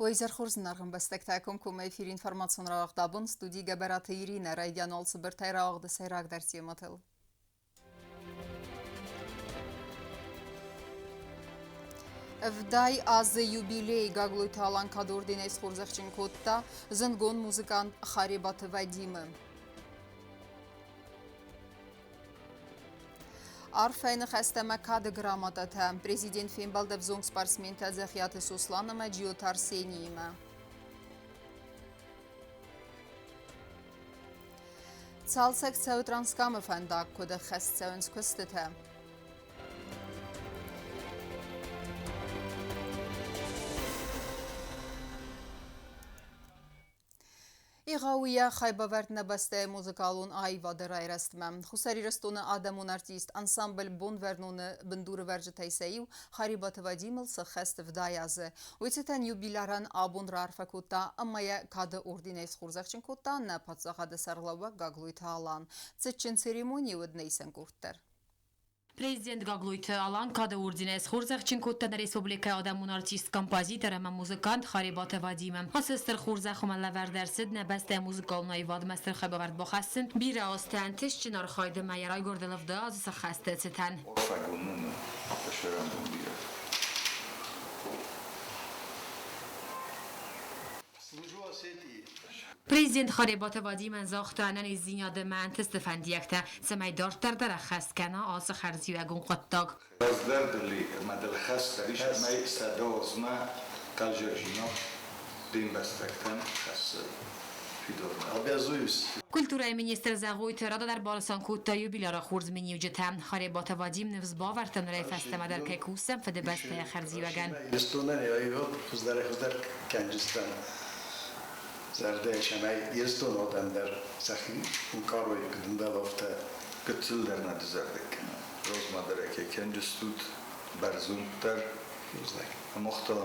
Уӕ изӕр хорз, зынаргъ ӕмбӕстӕгтӕ, комкоммӕ эфиры информацион рауагъд абон студийы Гӕбӕраты Иринӕ райдиан уал цыбыртӕй рауагъды сӕйрагдӕр темӕтыл. 70 азы юбилей Гаглойты Алан кады орденӕй схорзӕхджын кодта зындгонд музыкант Харебаты Вадимы. Арфӕйы ныхӕстӕ ӕмӕ кады грамотатӕ. Президент фембӕлд ӕвзонг спортсментӕ Дзӕхиаты Сослан ӕмӕ Джиоты Арсениимӕ. Цалцӕг цӕуы Транскамы фӕндаг, куыд ӕххӕст цӕуынц куыстытӕ. Егъау йӕ хайбавӕрд нӕ бӕстӕйы музыкалон аивады райрӕзтмӕ. Хуссар Ирыстоны адӕмон артист, ансамбль Бонвӕрнон-ы бындурывӕрджытӕй сӕ иу Харебаты Вадимыл сӕххӕст 70 азы. Уый цытӕн юбилярӕн абон раарфӕ кодта ӕмӕ йӕ кады орденӕй схорзӕхджын кодта нӕ паддзахады сӕргълӕууӕг Гаглойты Алан. Цытджын церемони уыд нӕ исӕн къорд дӕр. Президент Гаглойты Алан кады орденӕй схорзӕхджын кодта нӕ республикӕйы адӕмон артист, композитор ӕмӕ музыкант Харебаты Вадимы. Ацы стыр хорзӕх уымӕн лӕвӕрд ӕрцыд нӕ бӕстӕйы музыкалон аивадмӕ стыр хайбавӕрд бахӕссын, бирӕ азты ӕнтыстджын архайды ӕмӕ йӕ райгуырды лывды азы сӕххӕсты цытӕн. Арфӕгонд у фӕсарӕнбон бирӕ. Президент Харебаты Вадимӕн загъта ӕнӕниздзинады ӕмӕ ӕнтысты фӕндиӕгтӕ, цӕмӕй дарддӕр дӕр ӕххӕст кӕна ацы хӕрзиуӕгон хъуыддаг. Раздӕр дылли ӕмӕ дыл хӕс дӕр ис, ӕмӕ 100 азмӕ хъӕлзӕгзинад де мбӕстӕгтӕн хӕссы фидӕнмӕ. Обязуюсь. Культурӕйы министр Зӕгъойты Рада дӕр банысан кодта юбиляры хорз миниуджытӕ. Харебаты Вадим ныфс бавӕрдта нырӕй фӕстӕмӕ дӕр кӕй кусдзӕн Фыдыбӕстӕйы хӕрзиуӕгӕн. Ирыстонӕн йӕ аивад хуыздӕрӕй-хуыздӕр кӕнджыстӕн зӕрдӕ ис, ӕмӕ Ирыстоны адӕм дӕр сӕхи ӕнкъарой, куыд ӕмбӕлы, афтӕ. Гыццылдӕр нӕ дызӕрдыг кӕнӕм. Размӕ кӕй кӕнджыстут, бӕрзонддӕр, ӕмӕ та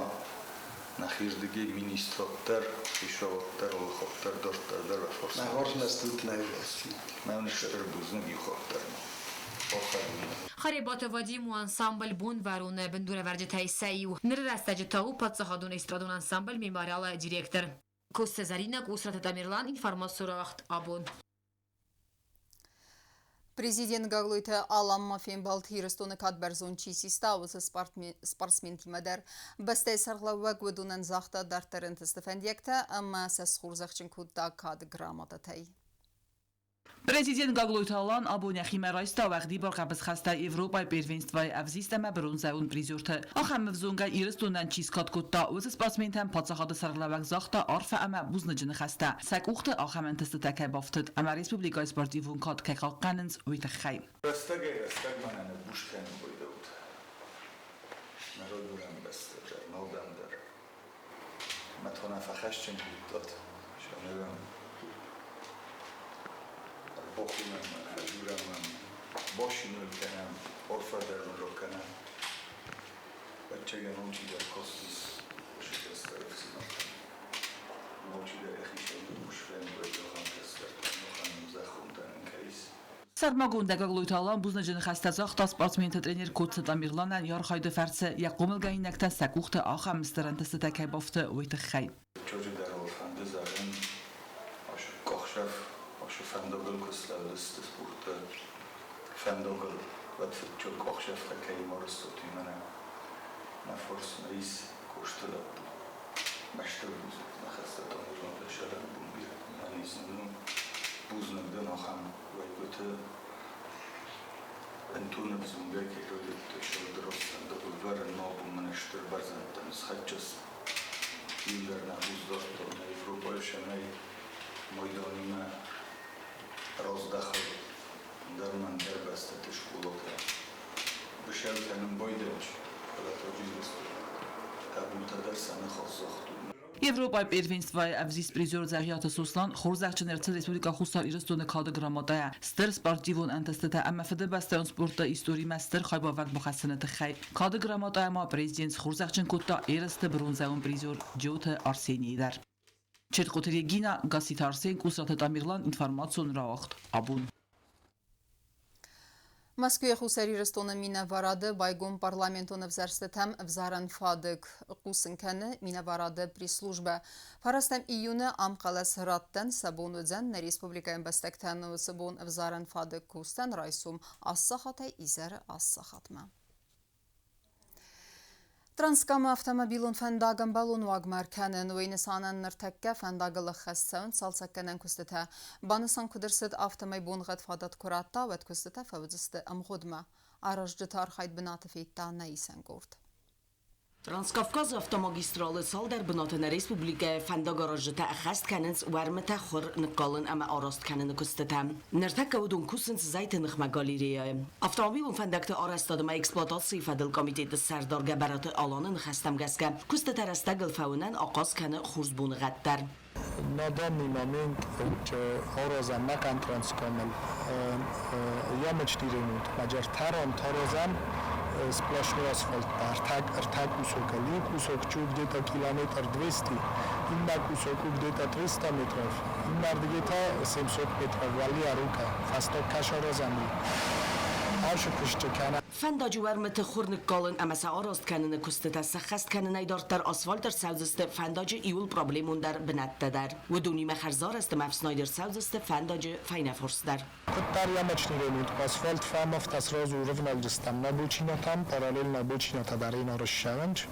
нӕхирдыгӕй министрад дӕр, хицауад дӕр, алыхатт дӕр дарддӕр дӕр Нӕ хорз нӕ стут, нӕ Мӕн стыр бузныг иу хатт дӕр ма. Харебаты Вадим у ансамбль Бонвӕрон-ы бындурӕвӕрджытӕй сӕ иу. Ныры рӕстӕджы та у паддзахадон эстрадон ансамбль Мемориал-ы директор. Костя Зарина, Къусраты Тамерлан, информацион рауагъд абон. Президент Гаглойты Аланмӕ фембӕлд Ирыстоны кад бӕрзонд чи систа, уыцы спортсментимӕ дӕр. Бӕстӕйы сӕргълӕууӕг уыдонӕн загъта дарддӕр ӕнтысты фӕндиӕгтӕ ӕмӕ сӕ схорзӕхджын кодта кады грамотатӕй. Президент Гаглойты Алан абон йӕхимӕ райста уӕгъдибар хъӕбысхӕстӕй Европӕйы первенствойы ӕвзист ӕмӕ бронзӕйон призертӕ. Ахӕм ӕвзонгӕй Ирыстонӕн чи скад кодта, уыцы спортсментӕн паддзахады сӕргълӕууӕг загъта арфӕ ӕмӕ бузныджы ныхӕстӕ, сӕ къухты ахӕм ӕнтыстытӕ кӕй бафтыд ӕмӕ республикӕйы спортивон кад кӕй хъахъхъӕнынц, уый тыххӕй. Рӕстӕгӕй-рӕстӕгмӕ нӕ ныббус кӕнын байдӕут нӕ райгуырӕн бӕстӕ дӕр, налдӕм дӕр. Мӕ та нӕ фӕхӕсджын кодтат, сӕнӕрӕн ӕрбахонӕм, фӕдзурӕм ӕм, басиныл кӕнӕм, арфӕ дӕр ын ракӕнӕм. Ӕвӕццӕгӕн, алчидӕр кастис кӕстӕр ӕфсымӕртӕм. Алчидӕр йӕхицӕн ныхъхъус фӕндвӕд ахӕм кӕстӕртӕм, ахӕм зӕххонтӕ нын кӕй ис. Сӕрмагондӕй Гаглойты Алан бузныджы ныхӕстӕ загъта спортсменты тренер Коцты Тамерланӕн йӕ архайды фӕрцы йӕ хъомылгӕнинӕгтӕ сӕ къухты ахӕм стыр ӕнтыстытӕ кӕй бафты, уый тыххӕй. Ноджыдӕр уыл фӕнды зӕгъын, ашы къахсӕф, ашы фӕндагыл куы слӕудзысты спорты фӕндагыл, уӕд фыццаг къахсӕфтӕ кӕй марыстут, уый мӕнӕ мӕ фарсмӕ ис Косты лӕппу. Мӕ стыр бузныг ныхӕстӕ Тамерлан дӕ сӕрӕнбон бирӕ ӕнӕниздзинад у. Бузныг дын ахӕм уӕйгуыты ӕнтоны ӕвзонгӕй кӕй райдыдтой сӕрды рӕстӕгыл ӕвӕрын ног уымӕн стыр бӕрзӕндтӕм схӕццӕ иу дӕр нӕ хъус дардтон нӕ Европӕйы сӕнӕй майданимӕ раздӕхын ӕндӕр ӕмӕ ӕндӕр бӕстӕты скъолатӕ. Быцӕу кӕнын байдайыс, фӕлӕ таджикисты хъӕбултӕ дӕр сӕ ныхас загътой. Европӕйы первенствойы ӕвзист призер Дзӕгъиаты Сослан хорзӕхджын ӕрцыд Республикӕ Хуссар Ирыстоны кады грамотӕйӕ стыр спортивон ӕнтыстытӕ ӕмӕ фыдыбӕстӕйон спорты историмӕ стыр хайбавӕрд бахӕссыны тыххӕй. Кады грамотӕйӕ ма президент схорзӕхджын кодта ерысты бронзӕйон призер Джиоты Арсенийы дӕр. Четкъоты Регина, Гасситы Арсен, Къусраты Тамерлан, информацион рауагъд. Абон. Мӕскуыйы Хуссар Ирыстоны минӕварады байгом парламентон ӕвзӕрстытӕм ӕвзарӕн фадыг, хъусын кӕны минӕварады пресс-службӕ. 9 июны ам хъӕлӕс раттӕн сӕ бон уыдзӕн нӕ республикӕйы ӕмбӕстӕгтӕн. Уыцы бон ӕвзарӕн фадыг кусдзӕн райсом 8 сахатӕй изӕры 8 сахатмӕ. Транскамы автомобилон фӕндаг ӕмбӕлон уагмӕ ӕркӕнын, уый нысанӕн ныртӕккӕ фӕндагыл ӕххӕст цӕуынц цалцӕггӕнӕн куыстытӕ. Банысан куыд ӕрцыд, афтӕмӕй боныгъӕд фадат куы радта, уӕд куыстытӕ фӕуыдзысты ӕмгъуыдмӕ. Аразджыты архайд бынаты федта нӕ исӕн къорд. Транскавказы автомагистралы цалдӕр бынаты нӕ республикӕйы фӕндагаразджытӕ ӕххӕст кӕнынц уӕрмытӕ хуыр ныккалын ӕмӕ араст кӕныны куыстытӕ. Ныртӕккӕ уыдон кусынц зӕйты ныхмӕ галереяйы. Автомобилон фӕндӕгты арӕзтад ӕмӕ эксплуатацийы фӕдыл комитеты сӕрдар Гӕбӕраты Аланы ныхӕстӕм гӕсгӕ, куыстытӕ рӕстӕгыл фӕуынӕн ахъаз кӕны хорз боныгъӕд дӕр. На данный момент аразӕм нӕхъӕн Транскамыл ямочный ремонт, маджар тарам таразӕм сплошной асфальт ӕртӕ кусока. Иу кусок чу где-то километр 200, иннӕ кусок у где-то 300 метров, иннӕрдыгӕй та 700 метров уӕлейӕ рука. Фӕстаг кӕс аразӕм ашы куысты кӕнӕ. Фӕндаджы уӕрмыты хуыр ныккалын ӕмӕ сӕ араст кӕныны куыстытӕ сӕххӕст кӕнынӕй дарддӕр асфальт ӕрцӕудзысты фӕндаджы иууыл проблемондӕр бынӕттӕ дӕр. Уыдонимӕ хӕрзарӕзт ӕмӕ ӕфснайд ӕрцӕудзысты фӕндаджы фӕйнӕфарс дӕр. Куыддӕр ямочный ремонт асфальт фӕмӕфта, сразу рывнӕлдыстӕм на бочинатам, параллельно бочинатӕ дӕр ӕнӕрыссӕвӕнч.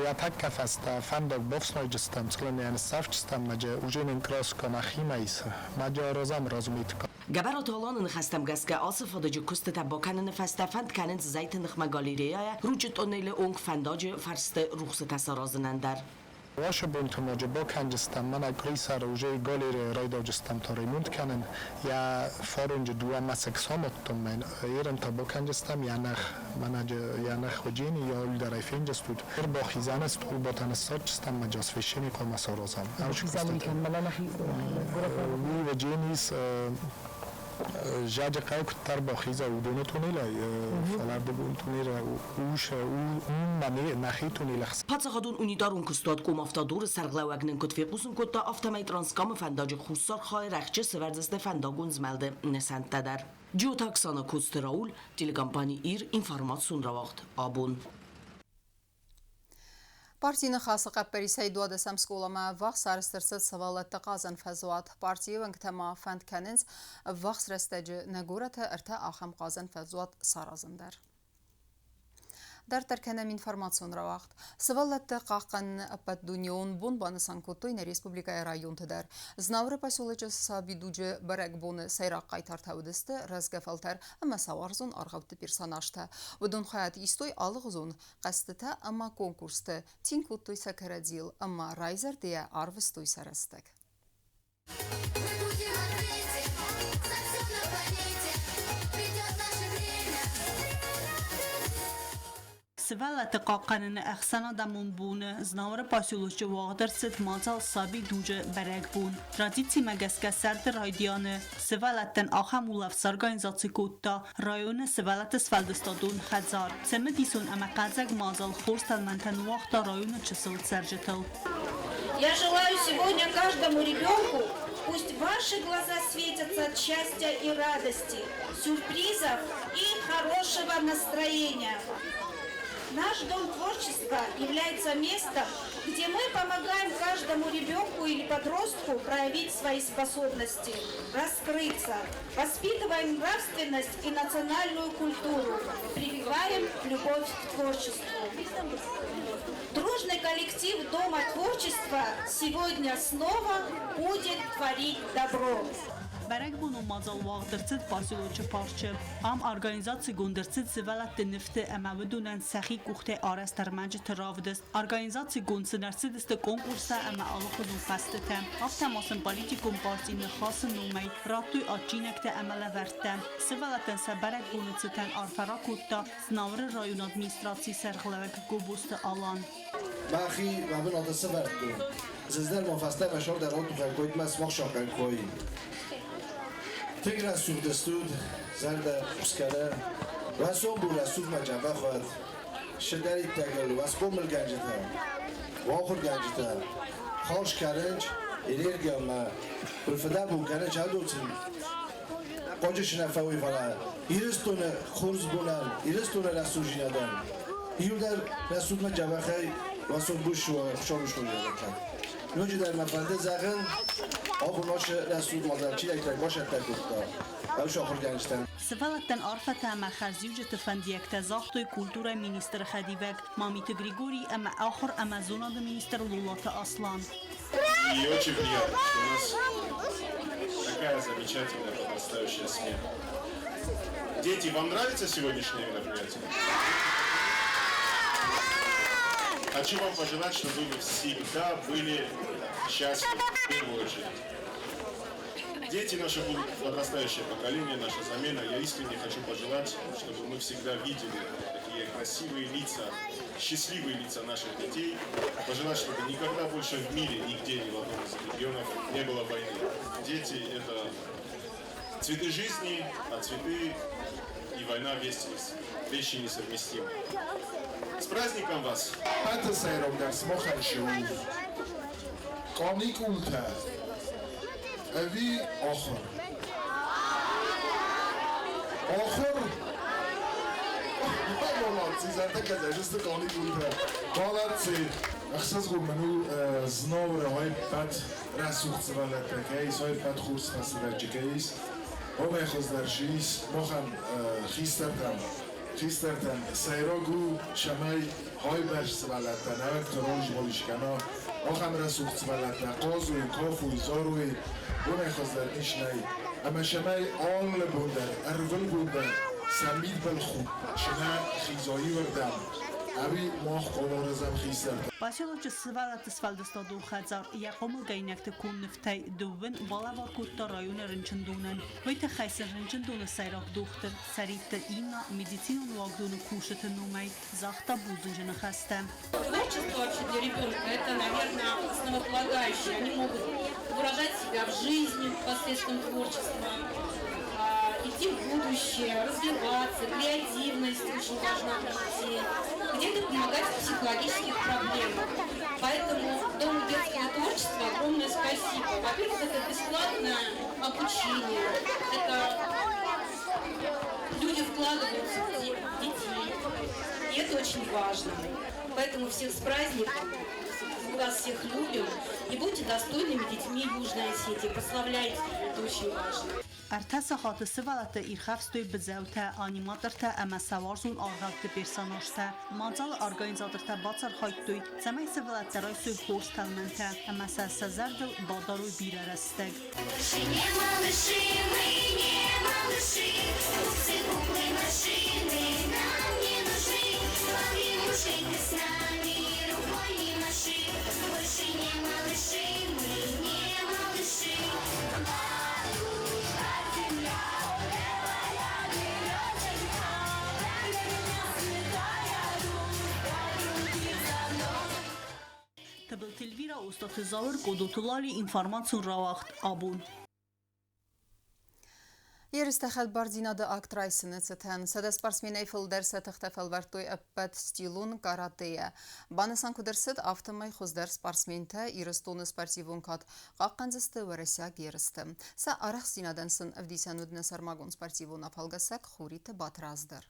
Я тӕккӕ фӕстӕ фӕндаг бафснайджыстӕм, цылынӕн ныссӕрфджыстӕм, маджы уже нын краска нӕхимӕ ис, маджы аразӕм разметка. Гӕбӕраты Аланы ныхӕстӕм гӕсгӕ, ацы фадыджы куыстытӕ бакӕныны фӕстӕ фӕнд кӕнынц зӕйты ныхмӕ галереяйӕ Ручъы тъунелы онг фӕндаджы фӕрсты рухсытӕ саразынӕн дӕр. Ашы бонты маджы бакӕнджыстӕм, мӕнӕ къуырисӕры уже галерея райдайджыстӕм та ремонт кӕнын. Я фаронджы дыууӕ мӕсыг самадтон, мӕн ерын та бакӕнджыстӕм, я нӕх, мӕнӕджы я нӕх уыджени, я улдӕрӕй фенджыстут. Ӕрбахизӕны стъолбатӕ ныссадджыстӕм, маджы освещение хъуамӕ саразӕм. Ашы куыстытӕ. Уый уыдженис Зӕджы хъӕу куыддӕр бахиза уыдоны туннелӕй, фӕлӕрдыгон туннелӕй, уым нӕхи туннелы. Паддзахадон унитарон куыстуат Комавтодоры сӕргълӕууӕг нын куыд фехъусын кодта, афтӕмӕй Транскамы фӕндаджы хуссар хайы рӕхджы сӕвӕрдзысты фӕндагон змӕлды нысӕнттӕ дӕр. Джиоты Оксана, Коцты Рауль, телекомпани «Ир», информацион рауагъд «Абон». Партийы Ныхасы хъӕппӕрисӕй 12-ӕм скъоламӕ ӕввахс арӕзт ӕрцыд сывӕллӕтты хъазӕн фӕзуат. Партийы уӕнгтӕ ма фӕнд кӕнынц ӕввахс рӕстӕджы нӕ горӕты ӕртӕ ахӕм хъазӕн фӕзуат саразын дӕр. Дарддӕр кӕнӕм информацион рауагъд. Сывӕллӕтты хъахъхъӕныны ӕппӕтдунеон бон банысан кодтой нӕ республикӕйы районты дӕр. Знауыры поселочы сабидуджы бӕрӕгбоны сӕйраг хъайтартӕ уыдысты рӕзгӕ фӕлтӕр ӕмӕ сӕ уарзон аргъӕутты персонажтӕ. Уыдон хайад истой алыгъуызон хъӕзтытӕ ӕмӕ конкурсты, цин кодтой сӕ кӕрӕдзийыл ӕмӕ райзӕрдӕйӕ арвыстой сӕ рӕстӕг. Мы будем ответить за все на планете. Придет наше время. Сывӕллӕтты хъахъхъӕныны ӕхсӕнадӕмон боны Знауыры поселочы уагъд ӕрцыд мадзал «Саби дуджы бӕрӕгбон». Традицимӕ гӕсгӕ сӕрды райдианы сывӕллӕттӕн ахӕм улӕфт сорганизаци кодта районы сывӕллӕтты сфӕлдыстадон хӕдзар. Цымыдисон ӕмӕ хъӕлдзӕг мадзал хорз тӕлмӕнтӕ ныууагъта районы чысыл цӕрджытыл. Я желаю сегодня каждому ребенку, пусть ваши глаза светятся от счастья и радости, сюрпризов и хорошего настроения. Наш Дом творчества является местом, где мы помогаем каждому ребенку или подростку проявить свои способности, раскрыться, воспитываем нравственность и национальную культуру, прививаем любовь к творчеству. Дружный коллектив Дома творчества сегодня снова будет творить добро. Бӕрӕгбонон мадзал уагъд ӕрцыд поселочы парчы. Ам организацигонд ӕрцыд сывӕллӕтты нывты ӕмӕ уыдонӕн сӕхи къухтӕй арӕзт ӕрмӕджыты равдыст. Организацигонд сын ӕрцыдысты конкурстӕ ӕмӕ алыхуызон хъӕзтытӕ. Афтӕ ма сын политикон парти Ныхасы номӕй радтой адджинӕгтӕ ӕмӕ лӕвӕрттӕ. Сывӕллӕттӕн сӕ бӕрӕгбоны цытӕн арфӕ ракодта Знауыры районы администрацийы сӕргълӕууӕг Гобозты Алан. Мӕхи мӕ бынаты сӕвӕрдтон. Зыздӕр ма фӕстӕмӕ сӕрдар отухӕн койдмӕ смахсахъӕн кой. Тынг рӕсугъд ыстут, зӕрдӕ рухс кӕны. Уӕ сомбон рӕсугъд мӕ джабӕх уӕд. Сыдӕриддӕгыл уӕ схъомылгӕнджытӕ, уӕ ахуыргӕнджытӕ хорз кӕнынч, энергиямӕ фыдӕбон кӕнынч адоцын. Хъуаджы нӕ фӕуой, фӕлӕ Ирыстоны хорз бонӕн, Ирыстоны рӕсугъддзинадӕн иу дӕр рӕсугъдмӕ дзӕбӕхӕй уасон Хуыцауы схорзӕхӕн. Ноджыдӕр мӕ фӕнды зӕгъын, абон ацы рӕсугъд мадзал чидӕриддӕр бацӕттӕ кодта, уыцы ахуыргӕнджытӕн. Сывӕллӕттӕн арфӕтӕ ӕмӕ хӕрзиуджыты фӕндиӕгтӕ загътой культурӕйы министры хӕдивӕг Мамиты Григорий ӕмӕ ахуыр ӕмӕ зонады министр Лолаты Аслан. И очень приятно, что у нас такая замечательная подрастающая смена. Дети, вам нравится сегодняшнее мероприятие? Хочу вам пожелать, чтобы вы всегда были счастливы, в первую очередь. Дети наши будут подрастающее поколение, наша замена. Я искренне хочу пожелать, чтобы мы всегда видели такие красивые лица, счастливые лица наших детей. Пожелать, чтобы никогда больше в мире, нигде, ни в одном из регионов не было войны. Дети – это цветы жизни, а цветы и война вещи несовместимы. С праздником вас! Ӕппӕты сӕйрагдӕр сымахӕн цы у? Каникултӕ ӕви ахуыр? Ахуыр? Молодцы, зӕрдӕ сты каникултӕ. Молодцы! Ӕхсызгон мын у Знауыры ӕппӕт рӕсугъд сывӕллӕттӕ кӕй ис, ӕппӕт хорз фӕсивӕд кӕй ис. Уымӕй хуыздӕр цы ис махӕн хистӕртӕн, хистӕртӕн сӕйраг у, цӕмӕй хайбӕрц сывӕллӕттӕ нӕуӕгты размӕ кӕна, ахӕм рӕсугъд сывӕллӕттӕ хъазой, кафой, зарой, уымӕй хуыздӕр ис нӕй. Ӕмӕ цӕмӕй алы бон дӕр, ӕрвылбон дӕр сӕ мидбылхудт сына хиза иуырдӕм, ӕви мах хъуамӕ аразӕм хистӕртӕ. Поселочы сывӕллӕтты сфӕлдыстадон хӕдзар йӕ хъомылгӕнинӕгты конд нывтӕй дыууын балӕвар кодта районы рынчындонӕн. Уый тыххӕй сын рынчындоны сӕйраг дохтыр Цӕритты Инна медицинон уагдоны кусджыты номӕй загъта бузныджы ныхӕстӕ. Творчество вообще для ребенка – это, наверное, основополагающее. Они могут выражать себя в жизни посредством творчества, идти в будущее, развиваться, креативность очень важна для детей, где-то помогать в психологических проблемах. Поэтому Дому детского творчества огромное спасибо. Во-первых, это бесплатное обучение, это люди вкладываются в детей, и это очень важно. Поэтому всех с праздником, мы вас всех любим, и будьте достойными детьми Южной Осетии, прославляйте ее, это очень важно. Ӕртӕ сахаты сывӕллӕтты ирхӕфстой быдзӕутӕ, аниматортӕ ӕмӕ сӕ уарзон аргъӕутты персонажтӕ. Мадзалы организатортӕ бацархайдтой, цӕмӕй сывӕллӕттӕ райсой хорз тӕлмӕнтӕ ӕмӕ сӕ сӕ зӕрдыл бадарой бирӕ рӕстӕг. Больше не малыши, мы не малыши. Бусы, куклы, машины нам не нужны. Погремушкой ты с нами рукой не маши. Больше не малыши, мы не малыши. Матушка земля, белая березонька, для меня святая Русь, да других за мной. Тыбылты Эльвира, Остаты Зауыр, Къодоты Лали, информацион рауагъд «Абон». Ерысты хӕдбардзинады акт райсыны цытӕн 100 спортсменӕй фылдӕр сӕ тыхтӕ фӕлвӕрдтой ӕппӕт стилон каратейӕ. Банысан куыд ӕрцыд, афтӕмӕй хуыздӕр спортсментӕ Ирыстоны спортивон кад хъахъхъӕндзысты уӕрӕсейаг ерысты. Сӕ арӕхстдзинадӕн сын ӕвдисӕн уыд нӕ сӕрмагонд спортивон афӕлгӕсӕг Хуриты Батрадз дӕр.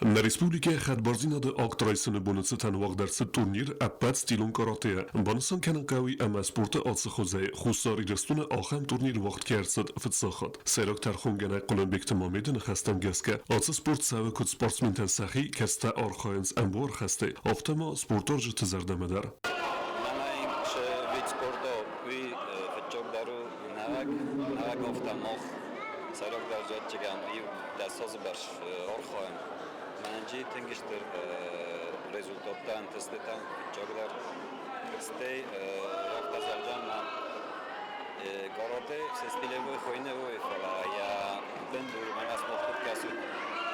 Нӕ республикӕйы хӕдбардзинады акт райсыны боны цытӕн уагъд ӕрцыд турнир ӕппӕт стилон каратейӕ. Банысан кӕнын хъӕуы, ӕмӕ спорты ацы хуызӕй Хуссар Ирыстоны ахӕм турнир уагъд кӕй ӕрцыд фыццаг хатт. Сӕйраг тӕрхонгӕнӕг Хъуылымбегты Мамеды ныхӕстӕм гӕсгӕ, ацы спорт цӕуы куыд спортсментӕн сӕхи, кӕцытӕ архайынц ӕмбуар хӕстӕй, афтӕ ма спортуарзджыты зӕрдӕмӕ дӕр. Мӕнӕ вид спорта уый фыццагдӕр у нӕуӕг, афтӕ мах сӕйрагдӕр зӕдджыгӕн иу 10 азы бӕрц архайӕм. Мӕнӕн тынг стыр результаттӕ, ӕнтыстытӕ фыццагдӕр. Стӕй афтӕ зӕгъдзӕн мӕ карате все стилевой хуыйны уый, фӕлӕ йӕ бындур мӕнӕ смах куыд кӕсут,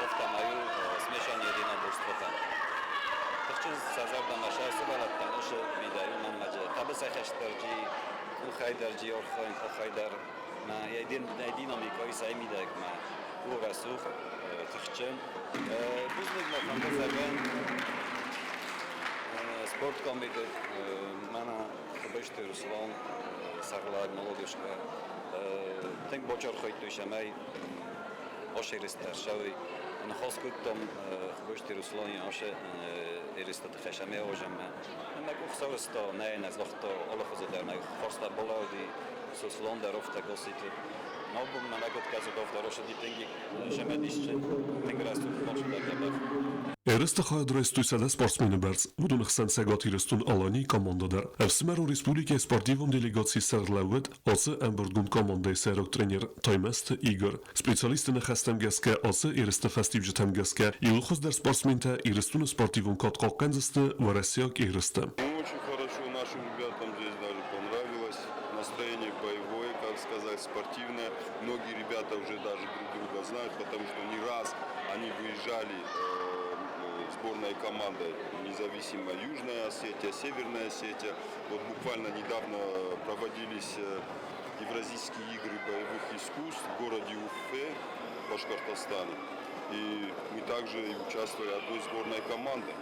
афтӕмӕй у смешанное единоборствотӕ. Тыхджын сӕ зӕрдӕмӕ сӕ сывӕллӕттӕн уыцы мидӕй уымӕн мӕ хъӕбысӕйхӕст къухӕй дӕр архайын, къухӕй дӕр мӕ йӕ динамикӕ сӕ мидӕг мӕ у рӕсугъд, тыхджын. Бузныг мӕ фӕнды зӕгъын спорткомитет мӕнӕ Хъыбызты Руслан сӕргълӕууӕг молодежка. Тынг бацархайдтой, цӕмӕй ацы ерыстӕ ӕрцӕуой. Ныхас кодтам Хуыбежты Русланы ацы ерысты тыххӕй, цӕмӕй ауазӕм. Мӕ къух сарӕзта, нӕ нӕ загъта, алыхуызы дӕр нӕ фарста балӕуди, Сослан дӕр афтӕ Гасситы. Абон мӕнӕ куыд кӕсут, афтӕ рӕсугъд тынг цымыдисджын, тынг рӕсугъд маршрут ӕрдӕбӕх. Ерысты хайад райстой 100 спортсмены бӕрц, уыдоны хсӕн Цӕгат Ирыстон-Аланийы командӕ дӕр. Ӕфсымӕрон республикӕйы спортивон делегацийы сӕргълӕууӕг ацы ӕмбырдгонд командӕйы сӕйраг тренер Таймӕзты Игорь. Специалистты ныхӕстӕм гӕсгӕ ацы ерысты фӕстиуджытӕм гӕсгӕ иууыл хуыздӕр спортсментӕ Ирыстоны спортивон кад хъахъхъӕндзысты уӕрӕсейаг ерысты. Очень хорошо нашим ребятам здесь даже понравилось. Настроение боевое, как сказать, спортивное. Многие ребята уже даже друг друга знают, потому что не раз они выезжали сборной командой, независимо Южная Осетия, Северная Осетия. Вот буквально недавно проводились Евразийские игры боевых искусств в городе Уфе, Башкортостане. И мы также участвовали одной сборной командой.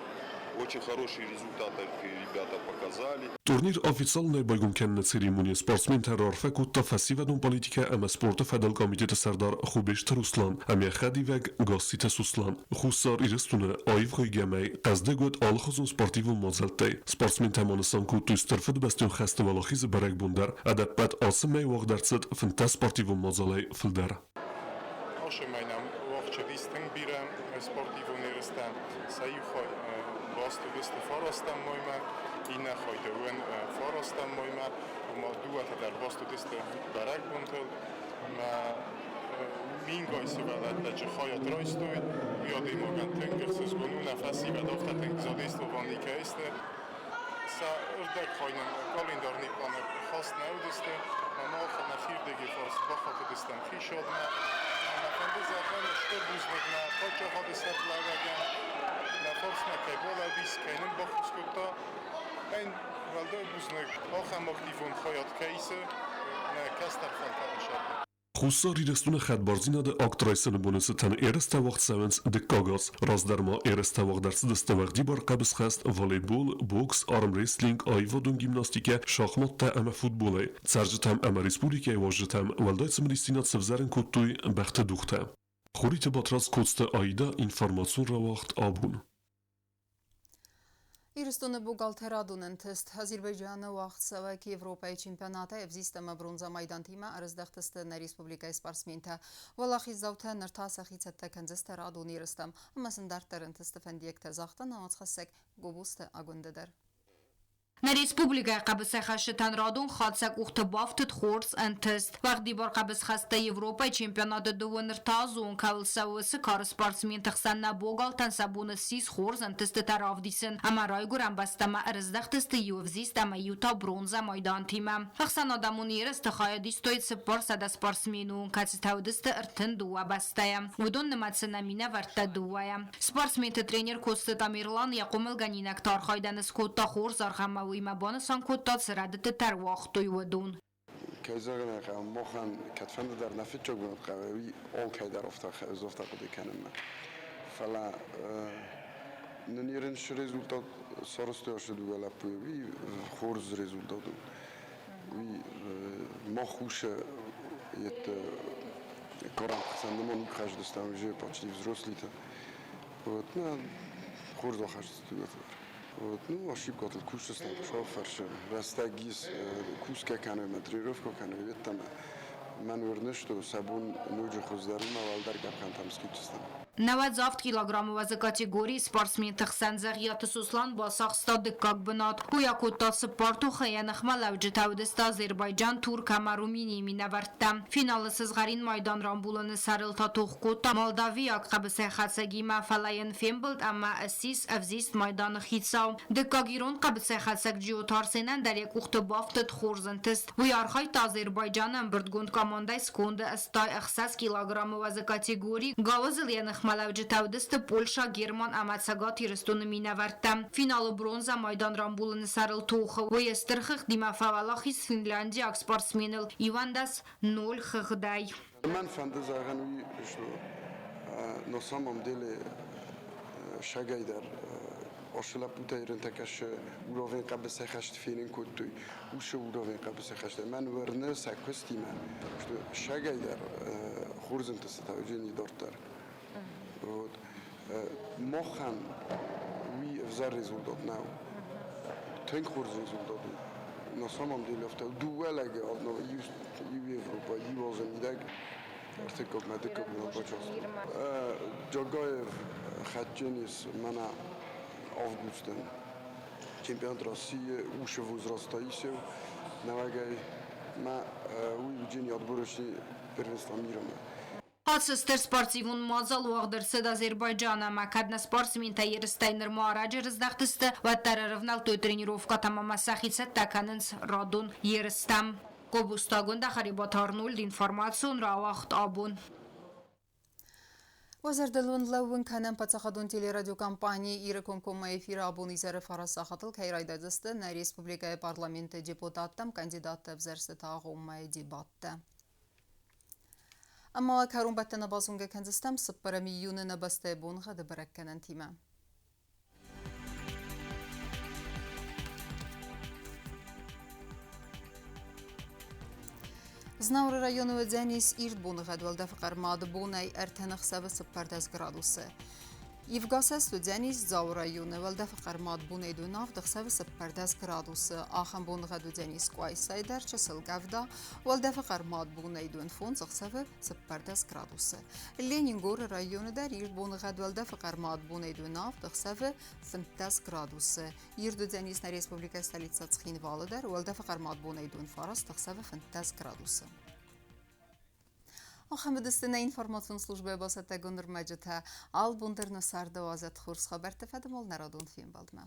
Очень хорошие результаты ребята показали. Турнир официалонӕй байгом кӕныны церемонийы спортсментӕн раарфӕ кодта фӕсивӕдон политикӕ ӕмӕ спорты фӕдыл комитеты сӕрдар Хубежты Руслан ӕмӕ йӕ хӕдивӕг Гасситы Суслан. Хуссар Ирыстоны аивгъуыйгӕ мӕй хъӕздыг уыд алыхуызон спортивон мадзӕлттӕй. Спортсментӕ ма нысан кодтой Стыр Фыдыбӕстӕйон хӕсты уӕлахизы бӕрӕгбон дӕр. Ӕдӕппӕт ацы мӕй уагъд ӕрцыд 15 спортивон мадзалӕй фылдӕр. Ашы мӕй нӕм уагъд тынг бирӕ спортивон ерыстӕ. Сӕ иу хай баст уыдысты фарастӕм мӕймӕ, иннӕ хай дыууын фарастӕм мӕймӕ. Ома дыууӕтӕ дӕр баст уыдысты бӕрӕгбонтыл. Ӕмӕ мингай сывӕллӕттӕ хайад райстой. Уый адӕймагӕн тынг ӕхсызгон у, нӕ фӕсивӕд афтӕ тынг задействованы кӕй сты. Сӕ ӕрдӕг хай нын календарный планы хаст нӕ уыдысты. Ӕмӕ мах нӕхирдыги фарс бахатыдыстӕм хицауадмӕ. Ӕмӕ фӕнды зӕгъын стыр бузныг нӕ паддзахады сӕргълӕууӕгӕн, нӕ фарсмӕ кӕй балӕууис, кӕй нын баххуыс кодта. Ӕн уӕлдай бузныг, ахӕм активон хайад кӕй исы нӕ кӕстӕр фӕлтӕры сӕргъы. Хуссар Ирыстоны хӕдбардзинады акт райсыны боны цытӕн ерыстӕ уагъд цӕуынц дыккаг аз. Раздӕр ма ерыстӕ уагъд ӕрцыдысты уӕгъдибар хъӕбысхӕст, волейбол, бокс, армрестлинг, аивадон гимнастикӕ, шахматтӕ ӕмӕ футболӕй. Цӕрджытӕм ӕмӕ республикӕйы уазджытӕм уӕлдай цымыдисдзинад сӕвзӕрын кодтой бӕхты дугътӕ. Хуриты Батрадз Коцты Аида информацион рауагъд абон. Ирыстоны бухгалтерадон ӕнтыст Азербайджаны уагъдцӕуӕг Европӕйы чемпионатӕй ӕвзист ӕмӕ бронзӕ майдантимӕ ӕрыздӕхтысты нӕ республикӕйы спортсментӕ. Уӕлахиздзаутӕ ныр та сӕхи цӕттӕ кӕндзысты радон ерыстӕм ӕмӕ сын дарддӕр ӕнтысты фӕндиӕгтӕ загъта нӕ уацхӕссӕг Гобозты Агуындӕ дӕр. Нӕ республикӕйы хъӕбысӕйхӕстытӕн радон хатт сӕ къухты бафтыд хорз ӕнтыст. Уӕгъдибар хъӕбысхӕсты Европӕйы чемпионаты дыууын ӕртӕазон кӕуыл цӕуы, уыцы кары спортсменты хсӕн нӕ богалтӕн сӕ бон ссис хорз ӕнтыстытӕ равдисын ӕмӕ райгуырӕн бӕстӕмӕ ӕрыздӕхтысты иу ӕвзист ӕмӕ иу та бронзӕ майдантимӕ. Ӕхсӕнадӕмон ерысты хайад истой 400 спортсмены, кӕцытӕ уыдысты 32 бӕстӕйӕ. Уыдон нымӕцы нӕ минӕвӕрттӕ дыууӕйӕ. Спортсменты тренер Коцты Тамерлан йӕ хъомылгӕнинӕгты архайдӕн скодта хорз аргъ ӕмӕ уыимӕ банысан кодта, цы рӕдыдтытӕ ӕруагътой, уыдон. Кӕй зӕгъын ӕй хъӕуы, махӕн кӕдфӕнды дӕр нӕ фыццаг бынат хъӕуы, уый алкӕй дӕр афтӕ афтӕ хъуыды кӕнынмӕ. Фӕлӕ нын ерын результат сарӕзтой ацы дыууӕ лӕппуйы, уый хорз результат у. Уый мах хъусы йедты Коран нымон хӕздыстӕм уже почти взрослый-то. Вот, ну, хорз ахӕсты Вот, ну, ошибкатыл кусдзыстӕм, фӕрсы. Рӕстӕг ис, кусгӕ кӕнӕм, тренировка кӕнӕм, йеддӕмӕ. Мӕн уырны, что сӕ бон ноджы хуыздӕр у, мӕ уӕлдӕр къӕпхӕнтӕм схизтыстӕм. 97 килограммы уӕзы категорийы спортсменты хсӕн Дзӕгъиаты Сослан бацахста дыккаг бынат. Уый акодта цыппар тохы, йӕ ныхмӕлӕуджытӕ уыдысты Азербайджан, Турк ӕмӕ Румынийы минӕвӕрттӕ. Финалы сызгъӕрин майдан рамбулыны сӕрыл та тох кодта молдавиаг хъӕбысӕйхӕцӕгимӕ, фӕлӕ йын фембылд ӕмӕ ссис ӕвзист майданы хицау. Дыккаг ирон хъӕбысӕйхӕцӕг Джиоты Арсенӕн дӕр йӕ къухты бафтыд хорз ӕнтыст. Уый архайдта Азербайджаны ӕмбырдгонд командӕйы сконды 86 килограммы уӕзы категори. Гауызыл йӕ ныхмӕлӕуджытӕ уыдысты Польшӕ, Герман ӕмӕ Цӕгат Ирыстоны минӕвӕрттӕ. Финалы бронзӕ майдан рамбулыны сӕрыл тохы уый стыр хыгъдимӕ фӕуӕлахиз финляндиаг спортсменыл 11-0 хыгъдӕй. Мӕн фӕнды зӕгъын уый, что на самом деле шагай дӕр Ашы лӕппутӕ ерынтӕ шы уровень хъӕбысӕйхӕсты фенын кодтой, уыцы уровень хъӕбысӕйхӕсты. Мӕн уырны сӕ куыстимӕ, что сагӕй дӕр хорз ӕнтыстытӕ уыдзӕни дарддӕр. Вот. Махӕн уый ӕвзӕр результат нӕу. Тынг хорз результат у. На самом деле афтӕ дыууӕ лӕгы одно иу Европа, иу азы мидӕг ӕртыккагмӕ, дыккагмӕ бачастон. Джагаев хӕцджынис мӕнӕ августӕн чемпионат России ушы возраста исеу нӕуӕгӕй мӕ уый уыджени отборочный первенство мира-мӕ. Ацы стыр спортивон мадзал уагъд ӕрцыд Азербайджаны ӕмӕ кӕд нӕ спортсментӕ ерыстӕй нырма ӕрӕджы рыздӕхтысты, уӕддӕр ӕрӕвнӕлдтой тренировкӕтӕм ӕмӕ сӕхи цӕттӕ кӕнынц радон ерыстӕм. Гобустагонд Харибаты Арнольд информацион рауагъд абон. Уӕ зӕрдыл уын лӕууын кӕнӕм паддзахадон телерадиокомпани Иры комкоммӕ эфиры абон изӕры фарасахатыл кӕй райдайдзысты нӕ республикӕйы парламенты депутаттӕм кандидатты ӕвзӕрстыты агъоммӕйы дебаттӕ. Ӕмӕ кӕронбӕттӕны базонгӕ кӕндзыстӕм цыппӕрӕм июны нӕ бӕстӕйы боныгъӕды бӕрӕггӕнӕнтимӕ. Знауыры районы уыдзӕнис ирд боныгъӕд уӕлдӕфы хъӕрмады бонӕй 30 ӕхсӕвы 14 градусы. Ивгасӕст уыдзӕнис Дзауы районы уӕлдӕфы хъӕрмад бонӕй 7 ӕхсӕвы 14 градусы. Ахӕм боныгъӕд уыдзӕнис Къуайсайы дӕр чысыл къӕвда, уӕлдӕфы хъӕрмад бонӕй 5 ӕхсӕвы 14 градусы. Ленингоры районы дӕр ирд боныгъӕд уӕлдӕфы хъӕрмад бонӕй 7 ӕхсӕвы 15 градусы. Ирд уыдзӕнис нӕ республикӕйы столицӕ Цхинвалы дӕр уӕлдӕфы хъӕрмад бонӕй 9 ӕхсӕвы 15 градусы. Ахӕм уыдысты нӕ информацион службӕйы бацӕттӕгонд ӕрмӕджытӕ. Албон дӕр нӕ царды уадзӕд хорз хабӕртты фӕдыл нӕ радон фембӕлдмӕ.